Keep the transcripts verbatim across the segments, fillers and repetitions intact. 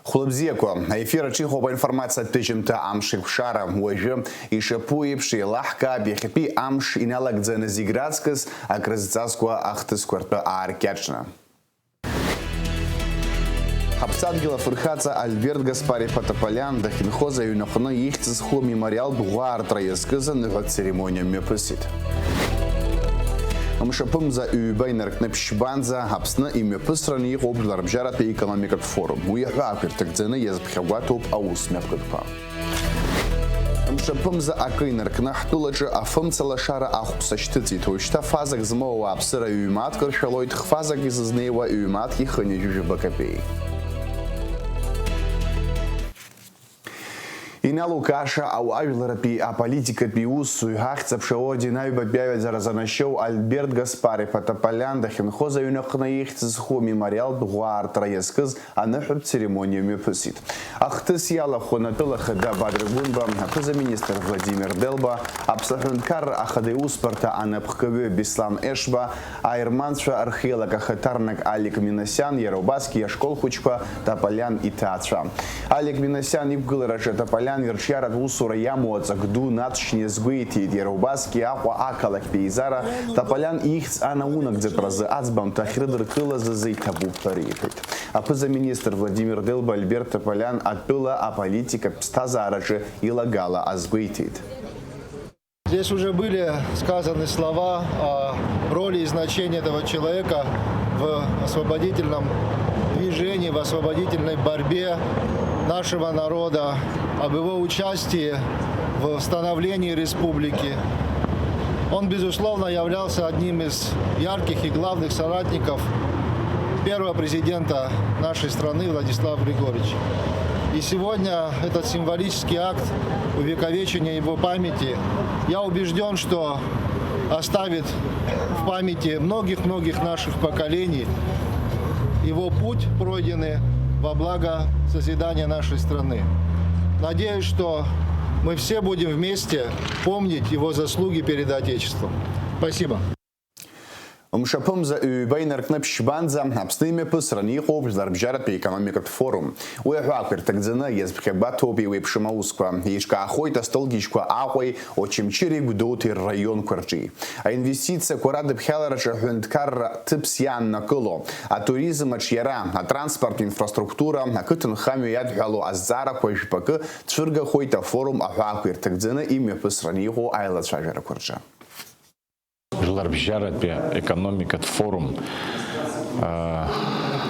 Хәлыбзиақәа, аефир аҿы иҟоуп аинформациатә ҭыжьымҭа Амш еиқәшара. Уажәы, ишаԥу еиԥш, еилаҳкаап иахьатәи амш иналагӡаны зегь раҵкыс акрызҵазкуа ахҭысқәа ртәы ааркьаҿны. Ҳаԥсадгьыл афырхаҵа Альберт Гаспар-иԥа Тополиан дахьынхоз аҩнаҟны ихьӡ зху амемориалтә ӷәаартра иазкыз аныҳәатә церемониа мҩаԥысит. Мшаԥымза ҩба инаркны ԥшьбанӡа Аԥсны имҩаԥысраны иҟоуп Жәларбжьаратәи аекономикатә форум. Уи аҳәаақәа ирҭагӡаны иазԥхьагәаҭоуп аус мҩаԥгатәқәа. Мшаԥымза акы инаркны ҳтәылаҿы афымца лашара ахәԥса шьҭыҵит. Уажәшьҭа фазак змоу ауааԥсыра ҩ-мааҭк ршәалоит, хфазак изызнеиуа ҩ-мааҭк ихынҩажәи жәаба капеи. Иналукааша ауаажәларратәи аполитикатәи усзуҩ, ахьӡ-аԥша орден аҩбатәи аҩаӡара занашьоу Альберт Гаспар-иԥа Тополиан дахьынхоз аҩнаҟны ихьӡ зху амемориалтә ӷәаартра иазкыз аныҳәатә церемониа мҩаԥысит. Ахҭыс иалахәын атәыла ахада Бадра Гәынба, аԥыза-министр Владимир Делба, Аԥсны аҳәынҭқарра ахада иусбарҭа анапхгаҩы Беслан Ешба, аерманцәа рхеилак ахаҭарнак Алик Минасиан, иара убасгьы ашкол хәыҷқәа Тополиан иҭаацәа. Алик Минасиан иқәгылараҿы Тополиан ирҿиаратә усура иамоу аҵак ду наҵшьны иазгәеиҭеит, иара убасгьы Аҟәа ақалақьтә еизара Тополиан ихьӡ анаунагӡатәразы аӡбамҭа ахьрыдыркылаз азы иҭабуп ҳәа реиҳәеит. Аԥыза-министр Владимир Делба Альберт Тополиан атәыла аполитикатә ԥсҭазаараҿы илагала азгәеиҭеит. Здесь уже были сказаны слова о роли и значении этого человека в освободительном движении, в освободительной борьбе нашего народа, об его участии в становлении республики. Он, безусловно, являлся одним из ярких и главных соратников первого президента нашей страны Владислава Григорьевича. И сегодня этот символический акт увековечения его памяти, я убежден, что оставит в памяти многих-многих наших поколений его путь, пройденный во благо созидания нашей страны. Надеюсь, что мы все будем вместе помнить его заслуги перед Отечеством. Спасибо. Мшаԥымза ҩба инаркны ԥшьбанӡа Аԥсны имҩаԥысраны иҟоуп Жәларбжьаратәи аекономикатә форум. Уи аҳәаақәа ирҭагӡаны иазԥхьагәаҭоуп еиуеиԥшым аусқәа. Еиҿкаахоит астолгьежьқәа Аҟәеи Очамчыреи Гәдоуҭеи рраионқәа рҿы. Аинвестициақәа радыԥхьалараҿы аҳәынҭқарра ҭыԥс иааннакыло, атуризм аҿиара, атранспорттә инфраструктура, ақыҭанхамҩа иадҳәало азҵаарақәа жәпакы цәыргахоит афорум аҳәаақәа ирҭагӡаны имҩаԥысраны иҟоу аилацәажәарақәа рҿы. Жәларбжьаратәи аекономикатә форум, аа,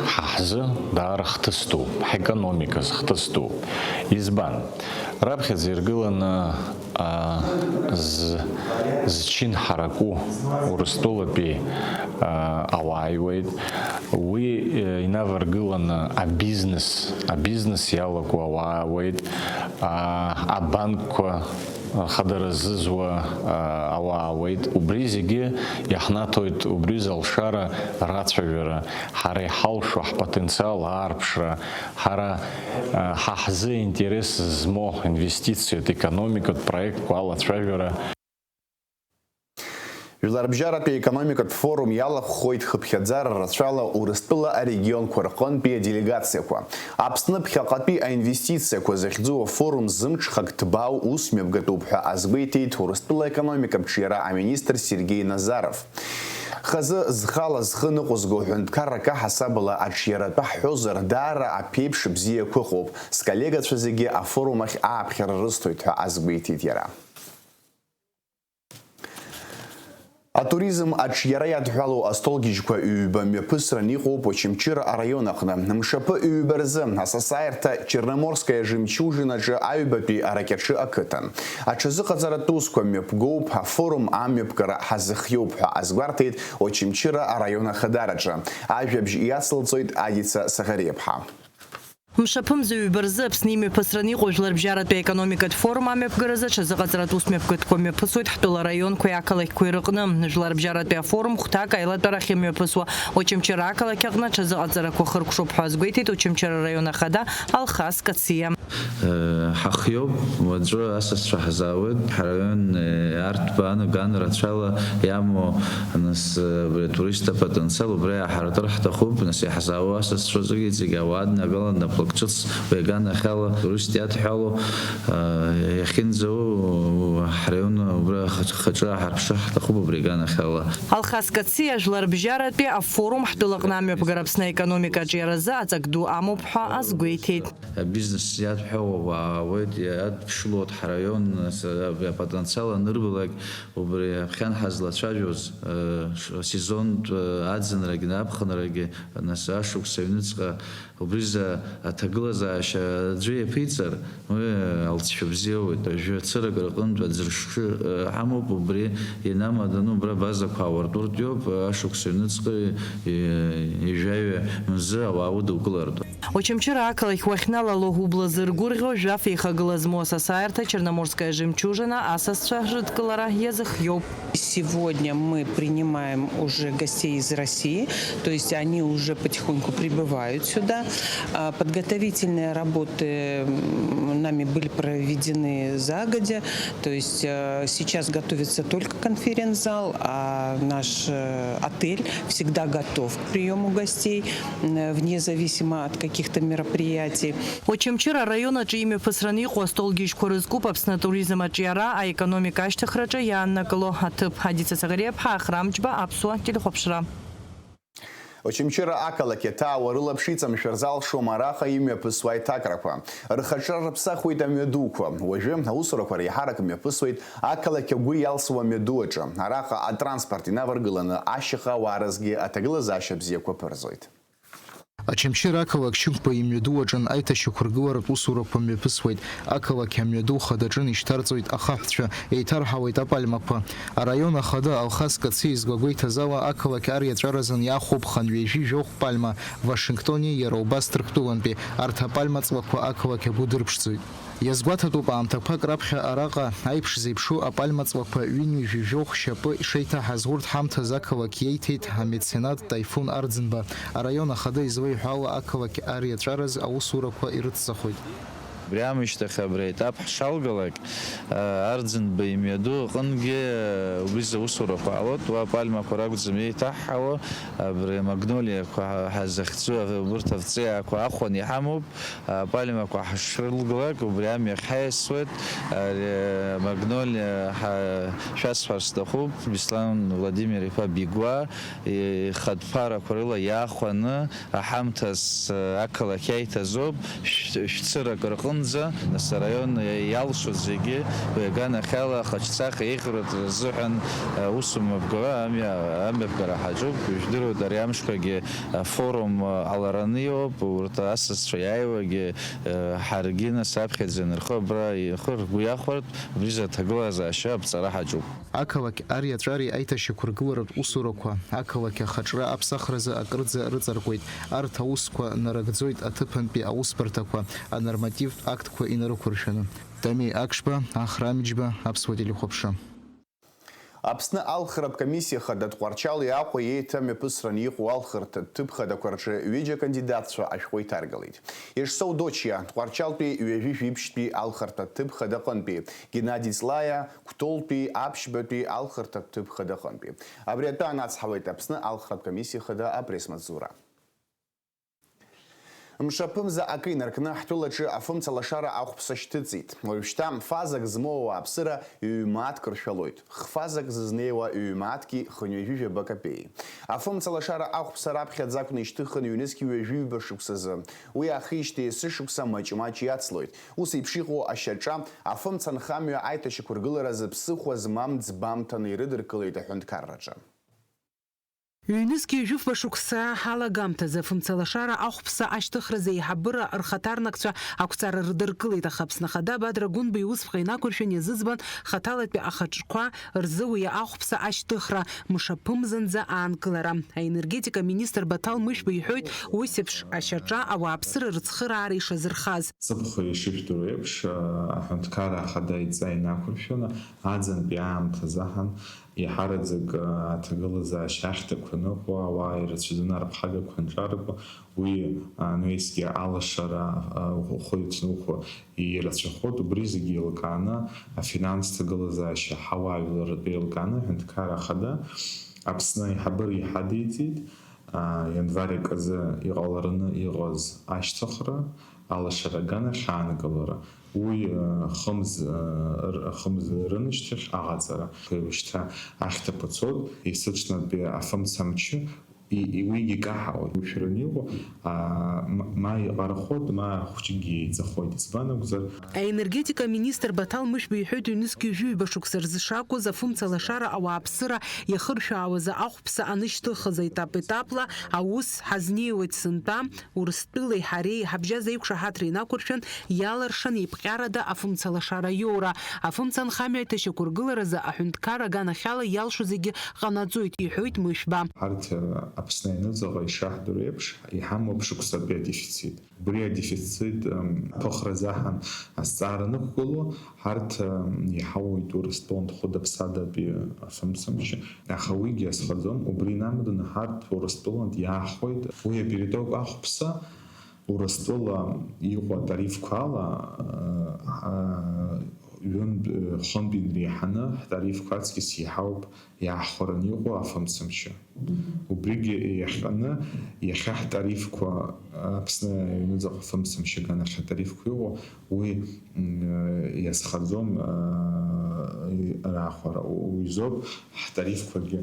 ҳа ҳзы даара хҭыс ду, ҳекономиказ хҭыс ду. Избан? Раԥхьаӡа иргыланы, аа, з-, зчын ҳараку Урыстәылатәи, аа, ауаа ааиуеит. Уи, э, инаваргыланы абизнес, абизнес иалаку ауаа аауеит, аа, абанкқәа хадара зызуа, а, ауаа ауеит. Убри зегьы иаҳнаҭоит убри залшара рацәажәара, ҳара иҳалшо ҳпотенциал аарԥшра, ҳара, а, ҳа ҳзы интерес змоу инвестициатә, економикатә проектқәа алацәажәара. Жәларбжьаратәи аекономикатә форум иалахәхоит хыԥхьаӡара рацәала Урыстәыла арегионқәа рҟынтәи аделегациақәа. Аԥсны ԥхьаҟатәи аинвестициақәа захьӡу афорум зымҽхак ҭбаау ус мҩаԥгатәуп ҳәа азгәеиҭеит Урыстәыла аекономикатә ҿиара аминистр Сергеи Назаров. Хазы зхала зхы ныҟәызго ҳәынҭқаррак аҳасабала аҿиаратәы ҳҳәозар, даара аԥеиԥш бзиақәа ыҟоуп, сколлегацәа зегьы афорум ахь ааԥхьара рысҭоит ҳәа азгәеиҭеит иара. Атуризм аҿиара иадҳәалоу астолгьежьқәа ҩба мҩаԥысран иҟоуп Очамчыра араион аҟны. Мшаԥы ҩба рзы асасааирҭа Черноморская жемчужинаҿы аҩбатәи аракьаҿы ақыҭан. Аҽазыҟаҵаратә усқәа мҩаԥгоуп, афорум амҩаԥгара ҳазыхиоуп ҳәа азгәарҭеит Очамчыра араион ахадараҿы. Ажәабжь иацылҵоит Адица Саӷариаԥҳа. Мшаԥымза ҩба рзы Аԥсны имҩаԥысран иҟоу Жәларбжьаратәи аекономикатә форум амҩаԥгаразы аҽазыҟаҵаратә усмҩаԥгатәқәа мҩаԥысуеит ҳтәыла араионқәеи ақалақьқәеи рыҟны. Жәларбжьаратәи афорум хәҭак аилатәарахь имҩаԥысуа Очамчыра ақалақь аҟны аҽазыҟаҵарақәа хыркәшоуп ҳәа азгәеиҭеит Очамчыра араион ахада Алхас Кациа. Э, ҳахиоуп, уаҵәы асасцәа ҳзаауеит, ҳараион, э, арҭба анаган рацәала иамоу, нас, э, абри атурист апотенциал, убри иаҳартыр ҳҭахуп, нас, иаҳзаауа асасцәа зегьы, зегьы ауаа днагалан, Ҿыц уи аганахьала туристтә иадҳәало, а, иахьынӡауа ҳраион убра хаҿ-, хаҿы ааҳарԥшыр ҳҭахуп убри аганахьала. Алхас Кациа жәларбжьаратәи афорум ҳтәылаҟны амҩаԥгара Аԥсны аекономика аҿиаразы аҵак ду амоуп ҳәа азгәеиҭеит. Абизнес иадҳәало ауеит, иадԥшылоит ҳраион, нас, а, апотенциал анырбалак, убри аԥхьан ҳазлацәажәоз, а, ш-, сезонтә, а, аӡынрагьы, аԥхынрагьы, нас, ашықәс аҩныҵҟа Убризы аҭагылазаашьа аӡәы иаԥиҵар, уи алҵшәа бзиоуеит. Жәа-цырак рҟынтә аӡыршы, э, ҳамоуп, убри инамаданы убра абазақәа аауартәыртә иоуп, ашықәс ҩныҵҟа, э, ҩажәаҩа мзы ауаа удукылартә. Очамчыра ақалақь уахьналало убла зыргәырӷьо жәаф еихагыла змоу асасааирҭа Черноморская жемчужина асасцәа рыдкылара иазыхиоуп. Сегодня мы принимаем уже гостей из России, то есть они уже потихоньку прибывают сюда. А, подготовительные работы, м, нами были проведены загодя, то есть, э, сейчас готовится только конференц-зал, а наш, э, отель всегда готов к приёму гостей, м, вне зависимо от каких-то мероприятий. Очамчыра араион аҿы имҩаԥысраны иҟоу астолгьежьқәа рызкуп Аԥсны атуризм аҿиара, аекономика ашьҭыхраҿы иааннакыло аҭыԥ. Адица Цагариаԥҳа, Ахрамџьба, Аԥсуа телехәаԥшра. Очамчыра ақалақь аҭаауа рылаԥш иҵамшәар залшом араҟа имҩаԥысуа аиҭакрақәа. Рхаҿра рыԥсахуеит амҩадуқәа. Уажәы аусурақәа реиҳарак мҩаԥысуеит ақалақь агәы иалсуа амҩаду аҿы. Араҟа атранспорт инаваргыланы ашьаха ауаа рызгьы аҭагылазаашьа бзиақәа ԥырҵоит. Очамчыра ақалақь Шьынқәба имҩаду аҿын аиҭашьақәыргыларатә усурақәа мҩаԥысуеит. Ақалақь амҩаду хадаҿын ишьҭарҵоит ахаҳәцәа, еиҭарҳауеит апальмақәа. Араион ахада Алхас Кациа изгәагәеиҭаз ала, ақалақь ариаҵәаразын иаахәоуп хынҩажәи жәохә пальма, Вашингтони иара убас Ҭырқәтәылантәи. Арҭ апальма ҵлақәа ақалақь агәы дырԥшӡоит. Иазгәаҭатәуп аамҭақәак раԥхьа араҟа аиԥш зеиԥшу апальма ҵлақәа ҩынҩажәи жәохә шьапы шеиҭаҳаз, урҭ ҳамҭас ақалақь иеиҭеит амеценат Таифун Арӡынба. Араион ахада излеиҳәо ала, ақалақь ариаҵәараз аусурақәа ирыцҵахоит. Убри аамышьҭахь абри аетап ҳшалгалак, а, Арӡынба имҩаду аҟынгьы, а, убри заусурақәа ҟалоит, уа апальмақәа ракәӡам еиҭаҳҳауа, абри амагнолиақәа ҳа-, ҳазыхьӡу, а, убырҭ авҵиаақәа ахәан иҳамоуп. Апальмақәа ҳашрылглак, убри амҩахь ҳаиасуеит. Ари амагнолиа ҳа-, шәасҳәар сҭахуп, Беслан Владимир-иԥа Бигәа ихатә ԥарақәа рыла иаахәаны аҳамҭас ақалақь иаиҭазоуп, шә-, шәцырак рҟынӡа, нас араион иалшоз зегьы уи аганахьала ахаҿсахьа еиӷьратә рзыҳәан аусумҩаԥгара амҩа, амҩаԥгара ҳаҿуп. Ижәдыруеит, ари амшқәагьы афорум ҟалараны иоуп, урҭ асасцәа иааиуагьы, ҳаргьы нас аԥхьаӡа инархо абра ихы ргәы иахәартә, убризы аҭагылазаашьа аԥҵара ҳаҿуп. Ақалақь ариаҵәареи аиҭашьақәыргыларатә усурақәа, ақалақь ахаҿра аԥсахразы акырӡа рыҵаркуеит. Арҭ аусқәа нарыгӡоит аҭыԥантәи аусбарҭақәа, анормативтә актқәа инарықәыршәаны. Тамеи Акшба, Ахрам Џьба, Аԥсуа телехәаԥшра. Аԥсны алхратә комиссиа хада Тҟәарчали Аҟәеи еиҭамҩаԥысраны иҟоу алхырҭатә ҭыԥ хадақәа рҿы ҩыџьа кандидатцәа ашәҟәы иҭаргалеит. Ешсоу Дочиа, Тҟәарчалтәи ҩажәи жәиԥшьтәи алхырҭатә ҭыԥ хадаҟынтәи, Геннади Ҵлаиа, Кәтолтәи аԥшьбатәи алхырҭатә ҭыԥ хадаҟынтәи. Абри атәы анацҳауеит Аԥсны алхратә комиссиа хада апресс-маҵзура. Мшаԥымза акы инаркны ҳтәылаҿы афымца лашара ахәԥса шьҭыҵит. Уажәшьҭа фазак змоу ауааԥсыра ҩ-мааҭк ршәалоит. Х-фазак зызнеиуа ҩ-мааҭки хынҩажәи жәаба капеи. Афымца лашара ахәԥса раԥхьаӡа акәны ишьҭыхын ҩнызқь ҩажәи ҩба шықәсазы. Уи аахижьҭеи есышықәса маҷ-маҷ иацлоит. Ус еиԥш иҟоу ашьаҿа афымца нхамҩа аиҭашьақәыргыларазы ԥсыхәа змам ӡбамҭаны ирыдыркылеит аҳәынҭқарраҿы. Ҩнызқь ҩажәи фба шықәса алагамҭазы афымцалашара ахәԥса ашьҭыхразы аиҳабыра рхаҭарнакцәа ақәҵара рыдыркылеит, аха Аԥсны Ахада Бадра Гәынба иусԥҟа инақәыршәан иазыӡбан хаҭалатәи ахаҿқәа рзы уи ахәԥса ашьҭыхра мшаԥымзанӡа аанкылара. Аенергетика министр Баҭал Мышәба иҳәоит, ус еиԥш ашьаҿа ауааԥсыра рыцхыраара ишазырхаз. Ҵыԥх ишыжәдыруа еиԥш, аҳәынҭқарра ахада идҵа инақәыршәаны, аӡынтәи аамҭазы аҳан, Еиҳараӡак, аа, аҭагылазаашьа ахьҭақәа аныҟоу, ауаа ирацәаӡаны арԥхагақәа анҿарку, уи, аа, анаҩсгьы алашара, аа, ухы иҭнухуа ирацәахоит, убри зегьы еилкааны, афинанс ҭагылазаашьа ҳауаажәларратәы еилкааны аҳәынҭқарра ахада Аԥсны аиҳабыра иҳадиҵеит. Ианвар акы азы иҟалараны иҟаз ашьҭыхра, алашара аганахь аанкылара, уи, э, хымз, э, р-, хымз рынашьҭахь аҟаҵара. Уажәшьҭа ахьҭақәа цоит, есыҽнатәи афымцамчы, и-, и-, уигьы икаҳауеит. Ушәараны иҟоу, а, м-, ма иҟарахоит, ма хәҷыкгьы еиҵахоит. Избан акәзар, Аенергетика аминистр Баҭал Мышәба иҳәоит, ҩнызқьи жәаҩба шықәса рзы шакәыз афымца лашара ауааԥсыра иахыршәаауаз ахәԥса анышьҭыхыз етап-етапла аус ҳазнеиуеит сынтәа, Урыстәылеи ҳареи ҳабжьаз еиқәшаҳаҭра инақәыршәан, иалыршан еиԥҟьарада афымца лашара иоура. Афымца анхамҩа аиҭашьақәыргыларазы аҳәынҭқар аганахьала иалшо зегьы ҟанаҵоит, иҳәоит Мышәба. Ҳарҭ, э, Аԥсны аҩныҵҟа ишаҳдыруа еиԥш, иҳамоуп шықәсатәи адефицит. Убри адефицит, м, аԥыхра азаҳан азҵаара анықәгыло, ҳарҭ, м, иҳауеит Урыстәылантә хәыда-ԥсадатәи афымцамч, аха уигьы азхаӡом. Убри инамаданы ҳарҭ Урыстәылантә иаахәеит. Уи апередок ахәԥса Урыстәыла иҟоу атарифқәа ала, ы, ы, ҩынтә, ы, хынтә инреиҳаны ҳтарифқәа аҵкьыс иҳауп иаахәараны иҟоу афымцамч. Убригьы иахҟьаны, иахьа ҳтарифқәа, Аԥсны аҩныҵҟа афымцамч аганахь атарифқәа иҟоу, уи, м, иазхаӡом, а, раахәара. Уи изоуп ҳтарифқәагьы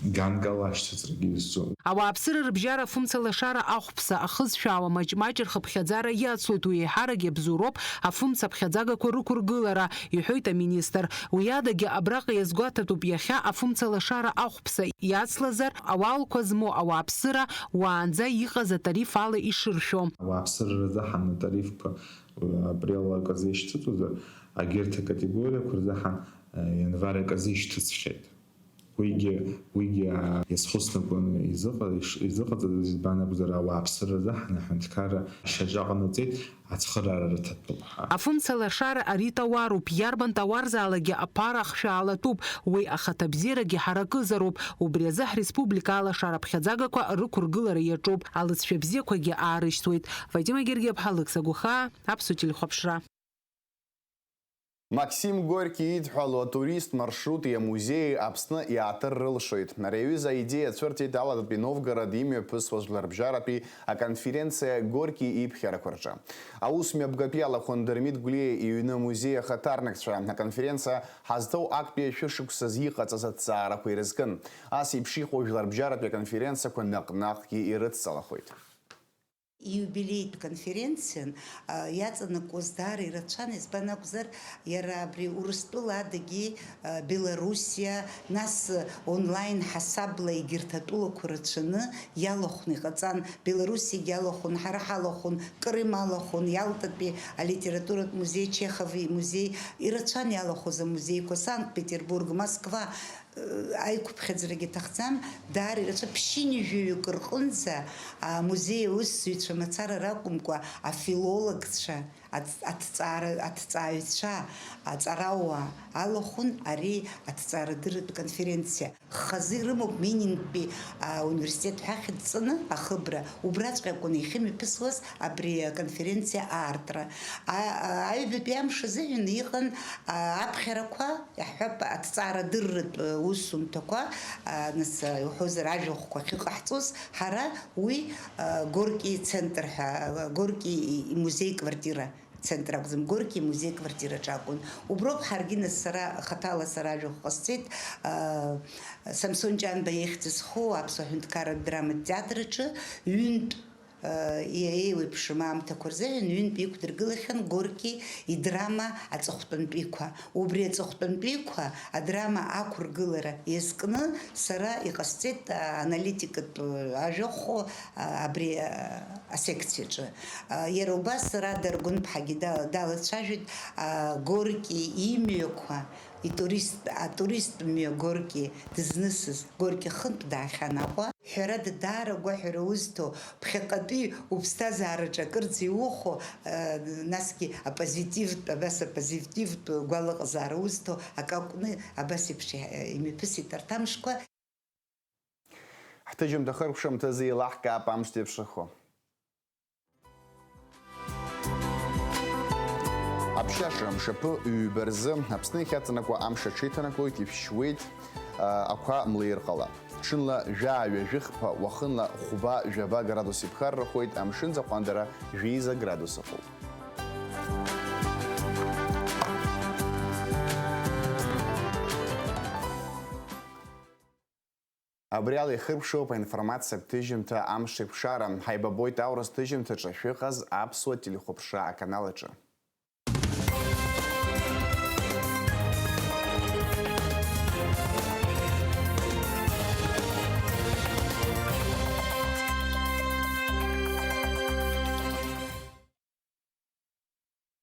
ганкала ашьҭыҵрагьы изцу. Ауааԥсыра рыбжьара афымца лашара ахәԥса ахызшәаауа маҷ-маҷ рхыԥхьаӡара иацлоит, уи еиҳарак иабзоуроуп афымца аԥхьаӡагақәа рықәыргылара, иҳәоит аминистр. Уи адагьы абраҟа иазгәаҭатәуп иахьа афымца лашара ахәԥса иацлазар, ауалқәа змоу ауааԥсыра уаанӡа иҟаз атариф ала ишыршәо. Ауааԥсыра рзаҳаны атарифқәа, э, апрел акы азы ишьҭыҵуазар, агьырҭ акатегориақәа рзаҳан, э, ианвар акы азы ишьҭыҵхьеит. Уигьы, уигьы, а, иазхәыцнакуаны изыҟа-, иш-, изыҟаҵатәыз, избан акәзар, ауааԥсыра рзаҳан аҳәынҭқарра шьаҿа ҟанаҵеит, ацхыраара рыҭатәуп ҳәа. Афымца лашара ари тауаруп, иарбан тауарзаалакгьы аԥара ахшәаалатәуп, уи ахаҭабзиарагьы ҳаракызароуп, убри азы ҳреспублика алашара ԥхьаӡагақәа рықәыргылара иаҿуп, алыҵшәа бзиақәагьы аарышьҭуеит. Фатима Гергиаԥҳа, Лықьса Гәыхаа, Аԥсуа телехәаԥшра. Максим Горький идҳәалоу атурист маршрути амузеии Аԥсны иааҭыр рылшоит. Ари аҩыза аидеиа ацәырҵит Алатәи Новгород имҩаԥысуаз жәларбжьаратәи аконференциа Горький иԥхьарақәа рҿы. Аус мҩаԥгатәи алахәын Дырмит Гәлиа иҩны амузеи ахаҭарнакцәа. Аконференциа ҳазҭоу актәи ашәышықәсазы иҟаҵаз аҭҵаарақәа ирызкын. Ас еиԥш иҟоу жәларбжьаратәи аконференциақәа наҟ-наҟгьы ирыдҵалахоит. Ииубилеитә конференциан, а, иаҵанакуаз даара ирацәан, избан акәзар, иара абри Урыстәыла адагьы, а, Белоруссиа, нас, а, онлайн ҳасабла егьырҭ атәылақәа рацәаны иалахәны иҟаҵан, Белоруссиагьы алахәын, ҳара ҳалахәын, Крым алахәын, Иалтатәи алитературатә музеи, Чехови имузеи, ирацәан иалахәыз амузеиқәа, Санкт-Петербург, Москва, аиқәыԥхьаӡарагьы аҭахӡам, даара ирацәа, ԥшьынҩажәаҩык рҟынӡа амузеи аусзуҩцәа мацара ракәымкәа, афилологцәа, аҭ-, аҭҵаара-, аҭҵааҩцәа, аҵарауаа алахәын ари аҭҵаарадырратә конференциа. Хазы ирымоуп Мининтәи, а, университет ҳәа ахьӡҵаны ахыбра, убраҵәҟьа акәын иахьымҩаԥысуаз абри аконференциа аартра. А, а, аҩбатәи амш азыҳәан иҟан, а, аԥхьарақәа, иаҳҳәап, аҭҵаарадырратә, э, усумҭақәа, а, нас, а, иуҳәозар, ажәахәқәа ахьыҟаҳҵоз, ҳара уи, а, Горки центр ҳәа, а, Горки имузеи квартира центр акәӡам, Горки имузеи квартираҿы акәын. Уброуп ҳаргьы, нас, сара, хаҭала сара ажәахә ҟасҵеит, а, Самсон Ҷанба ихьӡ зху Аԥсуа ҳәынҭқарратә драматә театр аҿы ҩынтә Еиуеиԥшым аамҭақәа рзыҳәан ҩынтә иқәдыргылахьан Горки идрама Аҵыхәтәантәиқәа. Убри аҵыхәтәантәиқәа адрама ақәыргылара иазкны сара иҟасҵеит аналитикатә ажәахә абри асекциаҿы. Иара убас Рада Аргәынԥҳагьы дал-, далацәажәеит Горки имҩақәа, итурист, атурист мҩа Горки дызнысыз, Горки хынтә даахьан Аҟәа. Ҳәарада, даара агәаҳәара узҭо, ԥхьаҟатәи уԥсҭазаараҿы акырӡа иухәо, э, насгьы апозитивтә, абас апозитивтә гәалаҟазаара узҭо акы акәны, абас еиԥш иҳ-, имҩаԥысит арҭ амшқәа. Ҳҭыжьымҭа хыркәшамҭазы еилаҳкаап амш зеиԥшрахо. Аԥшьаша, мшаԥы ҩба рзы Аԥсны иахьаҵанакуа амш аҽеиҭанакуеит, ишәшьуеит, а, ақәа млеирҟала. Ҽынла жәаа-ҩажәихԥа, уахынла хәба-жәаба градус иԥхаррахоит, амшын аҟәандара жәеиза градус ыҟоуп. Абри ала ихыркәшоуп аинформациатә ҭыжьымҭа амш еиқәшара. Ҳаибабоит аурыс ҭыжьымҭаҿы шәыҟаз аԥсуа телехәаԥшра аканал аҿы.